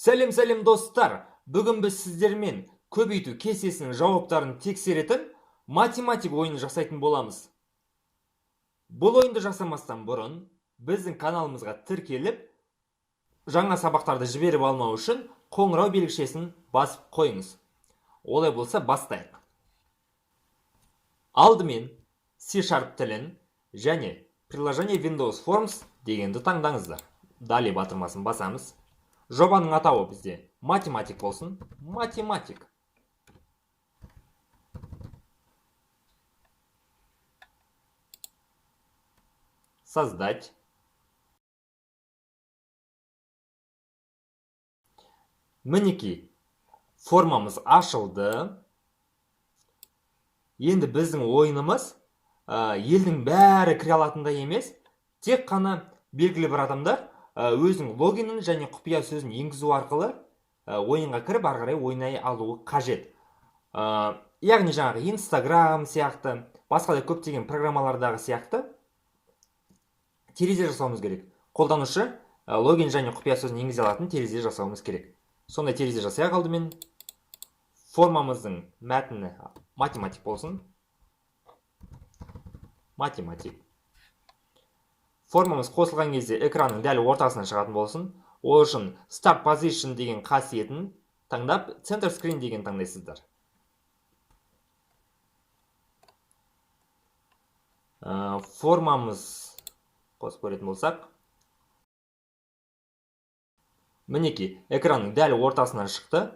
Сәлем, сәлем, достар! Бүгін біз сіздермен көбейту кестесінің жауаптарын тексеретін математик ойынын жасайтын боламыз. Бұл ойынды жасамастан бұрын біздің каналымызға тіркеліп, жаңа сабақтарды жіберіп алмау үшін қоңырау белгішесін басып қойыңыз. Олай болса бастайық. Алдымен C# тілін және приложение Windows Forms дегенді таңдаңыздар. Далее батырмасын басамыз. Жобаның атауы бізде математик болсын. Математик. Создать. Мінекей, формамыз ашылды. Енді біздің ойынымыз елдің бәрі кіре алатындай емес, тек қана белгілі бір адамдар өзінің логинін және құпия сөзін енгізу арқылы ойынға кіріп ары қарай ойнай алуы қажет. Яғни жаңағы Instagram сияқты, басқа да көптеген программалардағы сияқты терезе жасауымыз керек. Қолданушы логин және құпия сөзін енгізе алатын терезе жасауымыз керек. Сондай терезе жасайық алдымен. Формамыздың мәтіні математик болсын. Математик. Формамыз қосылған кезде экранның дәл ортасынан шығатын болсын. Ол үшін Start Position деген қасиетін таңдап, Center Screen деген таңдайсыздар. Формамыз қосып көретін болсақ, мінекей, экранның дәл ортасынан шықты,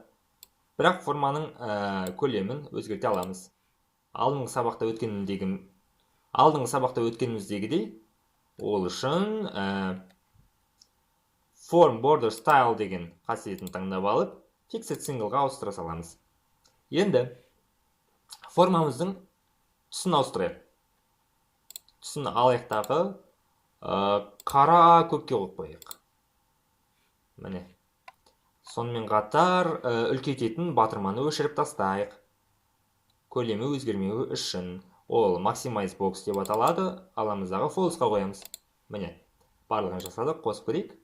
бірақ форманың көлемін өзгерте аламыз. Алдыңғы сабақта өткеніміздегідей, ол үшін Form Border Style деген қасиетін таңдап алып, Fixed Single-ға ауыстыра саламыз. Енді формамыздың түсін ауыстырайық. Түсін алайық-тағы, қара көкке қойып қояйық. Міне. Сонымен қатар үлкейтетін батырманы өшіріп тастайық. Көлемі өзгермеуі үшін. Ол Maximize Box деп аталады. Аламыздағы False-қа қоямыз. Міне, барлығын жасадық, қосып көрейік.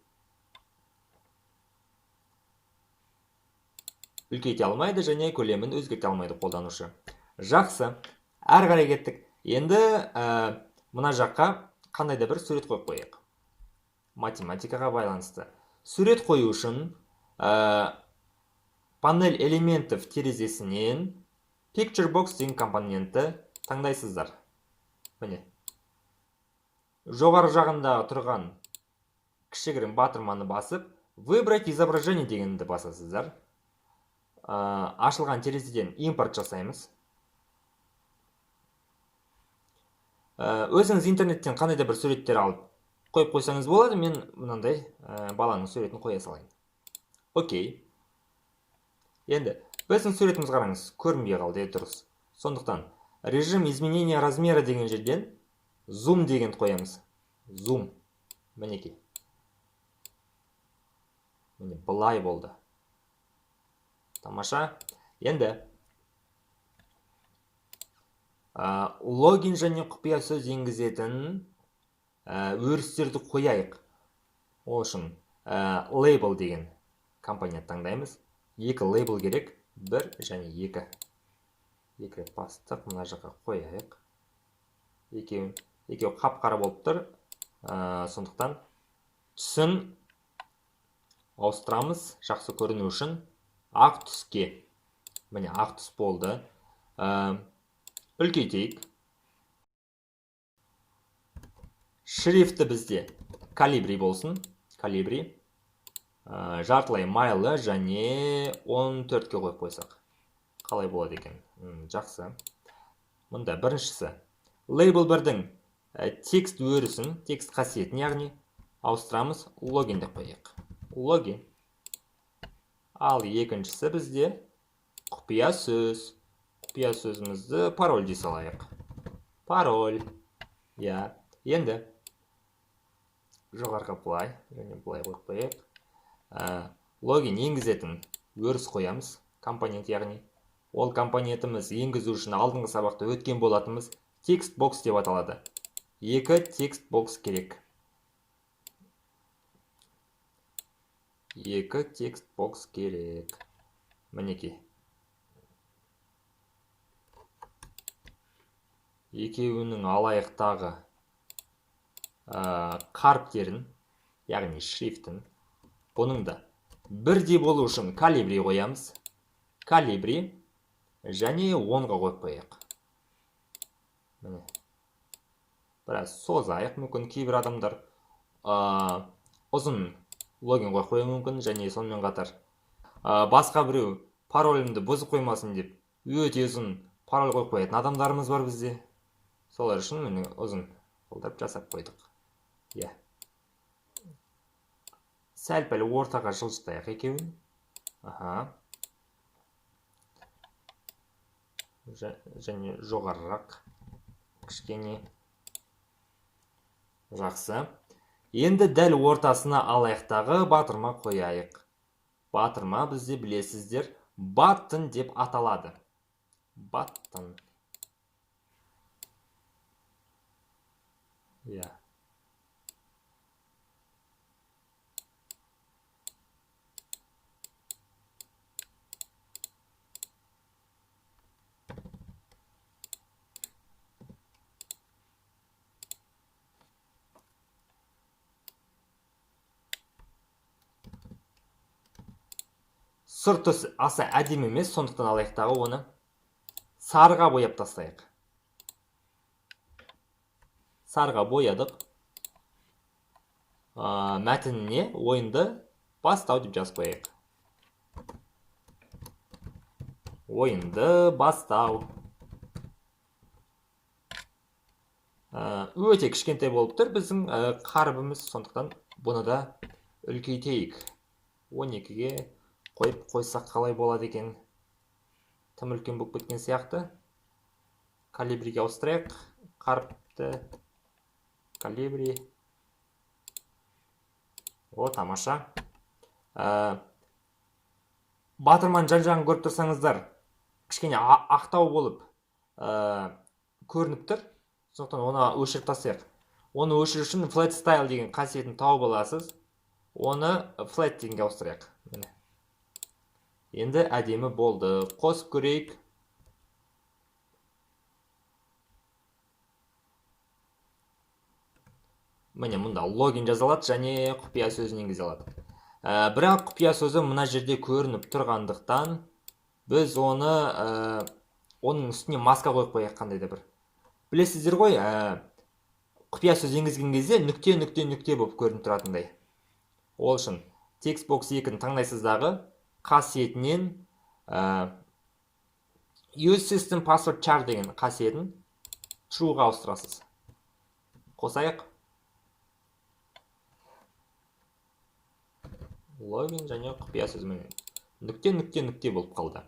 Үлкейте алмайды және көлемін өзгерте алмайды қолданушы. Жақсы, әрі қарай кеттік. Енді мына жаққа қандай да бір сурет қойып қояйық. Математикаға байланысты. Сурет қою үшін панель элементов терезесінен Picture Box деген компонентті таңдайсыздар. Міне. Жоғары жағында тұрған кішігірім батырманы басып, Выбрать изображение дегенді басасыздар. Ашылған терезеден импорт жасаймыз. Өзіңіз интернеттен қандай да бір суреттер алып қойып қойсаңыз болады. Мен мынандай баланың суретін қоя салайын. Окей. Енді біздің суретіміз қараңыз, көрінбей қалды, дұрыс. Сондықтан режим изменения размера деген жерден зум дегенді қоямыз. Зум. Мінекей. Міне былай болды. Тамаша. Енді логин және құпия сөз енгізетін өрістерді қояйық. Ол үшін лейбл деген компонент таңдаймыз. Екі лейбл керек. 1 және 2. Екі рет бастық, мына жаққа қояйық. Екеуі қап-қара болып тұр. Сондықтан түсін ауыстырамыз, жақсы көріну үшін ақ түске. Міне, ақ түс болды. Үлкейтейік. Шрифті бізде калибри болсын. Калибри. Жартылай майлы және 14-ке қойып қойсақ. Қалай болады екен? Жақсы. Мұнда біріншісі. Лейбл 1-дің текст өрісін, текст қасиетін, яғни ауыстырамыз, логин деп қояйық. Логин. Ал екіншісі бізде құпия сөз. Құпия сөзімізді пароль дей салайық. Пароль. Я. Енді жоғарғы былай және былай қойып қояйық. Логин енгізетін өріс қоямыз, компонент яғни. Ол компонентіміз енгізу үшін алдыңғы сабақта өткен болатынымыз текст бокс деп аталады. Екі текст бокс керек. 2 текст бокс керек. Мінекей. Екеуінің алайықтағы қаріптерін, яғни шрифтін, бұның да бірдей болу үшін калибри қоямыз. Калибри және 10-ға қойып қояйық. Міне. Біраз созайық, мүмкін кейбір адамдар ұзын логин қойып қоюы мүмкін, және сонымен қатар басқа біреу паролімді бұзып қоймасын деп өте ұзын пароль қойып қоятын адамдарымыз бар бізде. Солар үшін міне ұзын қылдырып жасап қойдық. Иә. Сәл-пәл ортаға жылжытайық екеуін. Аха. Және жоғарырақ кішкене. Жақсы. Енді дәл ортасына алайықтағы батырма қояйық. Батырма бізде білесіздер, button деп аталады. Button. Иә. Сұр түс аса әдемі емес, сондықтан алайықтағы оны сарыға бояп тастайық. Сарыға боядық. Мәтініне ойынды бастау деп жазып қояйық. Ойынды бастау. Өте кішкентай болып тұр біздің қарбымыз, сондықтан бұны да үлкейтейік. 12-ге қойып қойсақ қалай болады екен? Тым үлкен болып кеткен сияқты. Калибриге ауыстырайық қаріпті. Калибри. О, тамаша. Батырманың жан-жағын көріп тұрсаңыздар, кішкене ақтау болып көрініп тұр. Сондықтан оны өшіріп тастайық. Оны өшіру үшін Flat Style деген қасиетін тауып аласыз. Оны Flat дегенге ауыстырайық. Міне. Енді әдемі болды. Қосып көрейік. Міне, мұнда логин жаза алады және құпия сөзін енгізе алады. Бірақ құпия сөзі мына жерде көрініп тұрғандықтан біз оны оның үстіне маска қойып қояйық қандай да бір. Білесіздер ғой, құпия сөз енгізген кезде нүкте, нүкте, нүкте болып көрініп тұратындай. Ол үшін текстбокс 2-ні таңдайсыз дағы қасиетінен Use System Password Char деген қасиетін True-ға ауыстырасыз. Қосайық. Логин және құпия сөзімен нүкте, нүкте, нүкте болып қалды.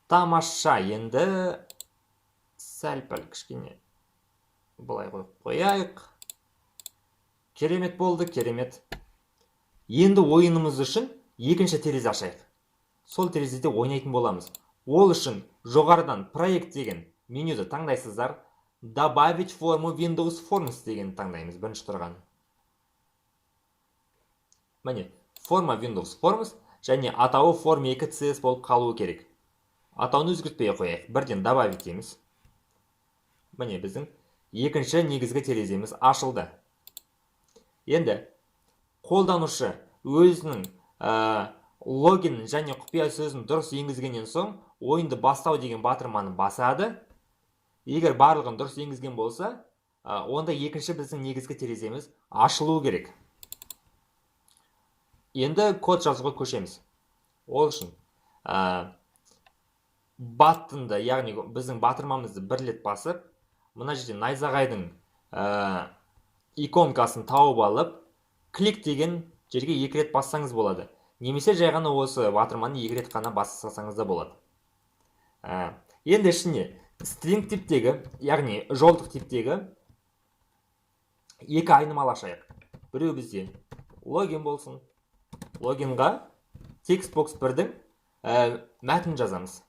Тамаша, енді сәл-пәл кішкене былай қойып қояйық. Керемет болды, керемет. Енді ойынымыз үшін екінші терезе ашайық. Сол терезеде ойнайтын боламыз. Ол үшін жоғарыдан проект деген менюді таңдайсыздар. Добавить форму Windows Forms деген таңдаймыз бірінші тұрған. Міне, форма Windows Forms және атауы Form 2 CS болып қалуы керек. Атауын өзгертпей қояйық. Бірден добавить дейміз. Міне, біздің екінші негізгі тереземіз ашылды. Енді қолданушы өзінің логин және құпия сөзін дұрыс енгізгеннен соң ойынды бастау деген батырманы басады. Егер барлығын дұрыс енгізген болса, онда екінші біздің негізгі тереземіз ашылуы керек. Енді код жазуға көшеміз. Ол үшін баттынды, яғни біздің батырмамызды бір рет басып, мына жерде найзағайдың иконкасын тауып алып, клик деген жерге екі рет бассаңыз болады. Немесе жай ғана осы батырманы екі рет қана баса салсаңыз да болады. Енді ішіне string типтегі, яғни жолдық типтегі екі айнымалы ашайық. Біреу бізде логин болсын. Логинға текстбокс 1-дің мәтін жазамыз.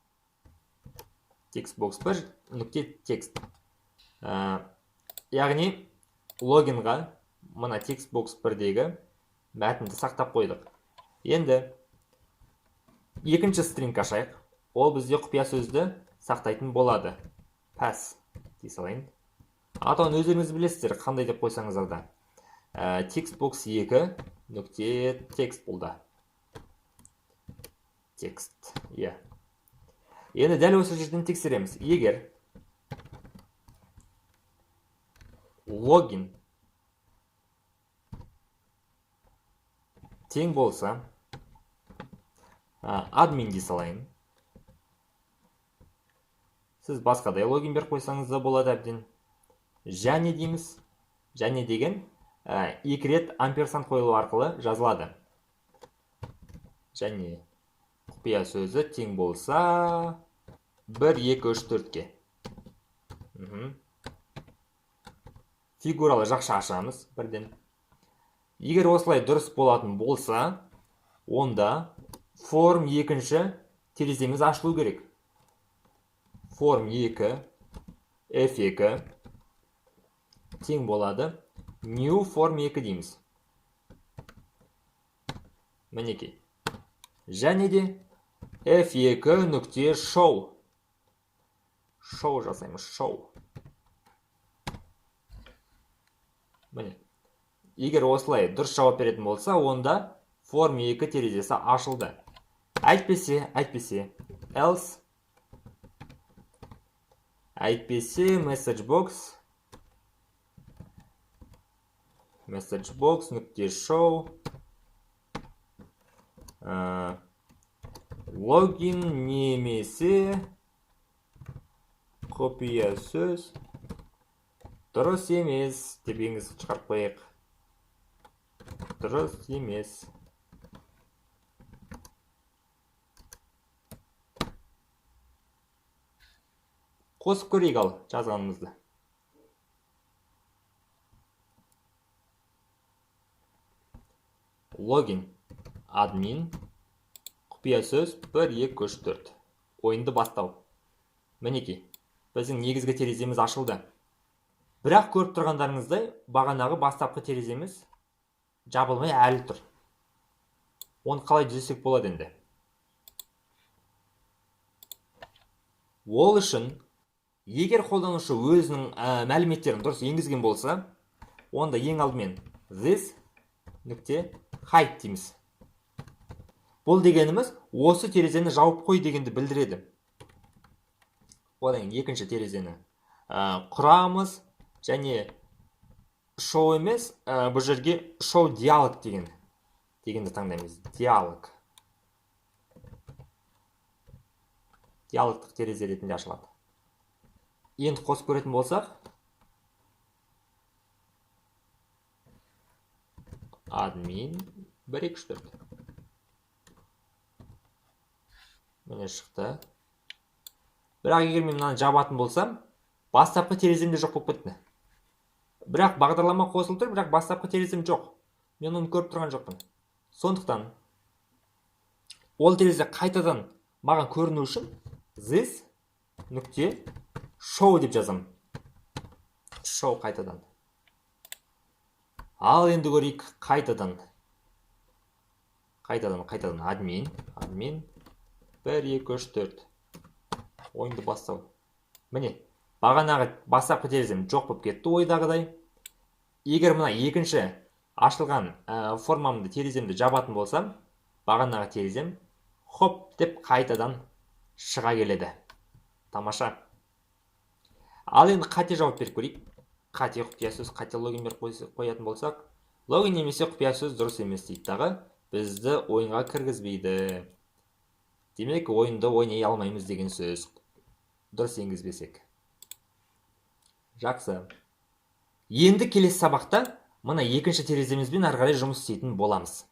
Текстбокс 1 нүкте текст. Яғни логинға мына текстбокс 1-дегі Мәтінді сақтап қойдық. Енді екінші string ашайық. Ол бізде құпия сөзді сақтайтын болады. Pass дей салайын. Атауын өздеріңіз білесіздер, қандай деп қойсаңыздар да. Textbox 2 нүкте текст болды. Текст, иә. Енді дәл осы жерден тексереміз. Егер логин тең болса, админ дей салайын. Сіз басқадай логин беріп қойсаңыз да болады әбден. Және дейміз. Және деген екі рет амперсанд қойылу арқылы жазылады. Және құпия сөзі тең болса 1, 2, 3, 4-ке. Фигуралы жақша ашамыз бірден. Егер осылай дұрыс болатын болса, онда форм екінші тереземіз ашылу керек. Форм 2, F2 тең болады. New form 2 дейміз. Мінекей. Және де F2 нүкте show. Show жасаймыз, show. Міне. Егер осылай дұрыс жауап беретін болса, онда форм 2 терезесі ашылды. Әйтпесе, else, әйтпесе message box нүкте show, логин немесе құпия сөз дұрыс емес деп енгізіп шығарып қояйық. Дұрыс емес. Қосып көрейік ал жазғанымызды. Логин, админ, құпия сөз 1, 2, 3, 4. Ойынды бастау. Мінекей, біздің негізгі тереземіз ашылды. Бірақ көріп тұрғандарыңыздай, бағанағы бастапқы тереземіз жабылмай әлі тұр. Оны қалай түзесек болады енді? Ол үшін, егер қолданушы өзінің мәліметтерін дұрыс енгізген болса, онда ең алдымен this нүкте hide дейміз. Бұл дегеніміз осы терезені жауып қой дегенді білдіреді. Одан кейін екінші терезені құрамыз және show емес, бұл жерге show dialog дегенді таңдаймыз. Диалог. Диалогтық терезе ретінде ашылады. Енді қосып көретін болсақ, админ 1, 2, 3, 4. Міне шықты. Бірақ егер мен мынаны жабатын болсам, бастапқы терезем де жоқ болып кетті. Бірақ бағдарлама қосылып тұр, бірақ бастапқы терезем жоқ. Мен оны көріп тұрған жоқпын. Сондықтан ол терезе қайтадан маған көріну үшін this нүкте show деп жазамын. Show қайтадан. Ал енді көрейік қайтадан. Қайтадан админ, админ 1, 2, 3, 4. Ойынды бастау. Міне, бағанағы бастапқы терезем жоқ болып кетті ойдағыдай. Егер мына екінші ашылған формамды, тереземді жабатын болсам, бағанағы терезем хоп деп қайтадан шыға келеді. Тамаша. Ал енді қате жауап беріп көрейік. Қате құпия сөз, қате логин беріп қоятын болсақ, логин немесе құпия сөз дұрыс емес дейді дағы, бізді ойынға кіргізбейді. Демек, ойынды ойнай алмаймыз деген сөз. Дұрыс енгізбесек. Жақсы. Енді келесі сабақта мына екінші тереземізбен ары қарай жұмыс істейтін боламыз.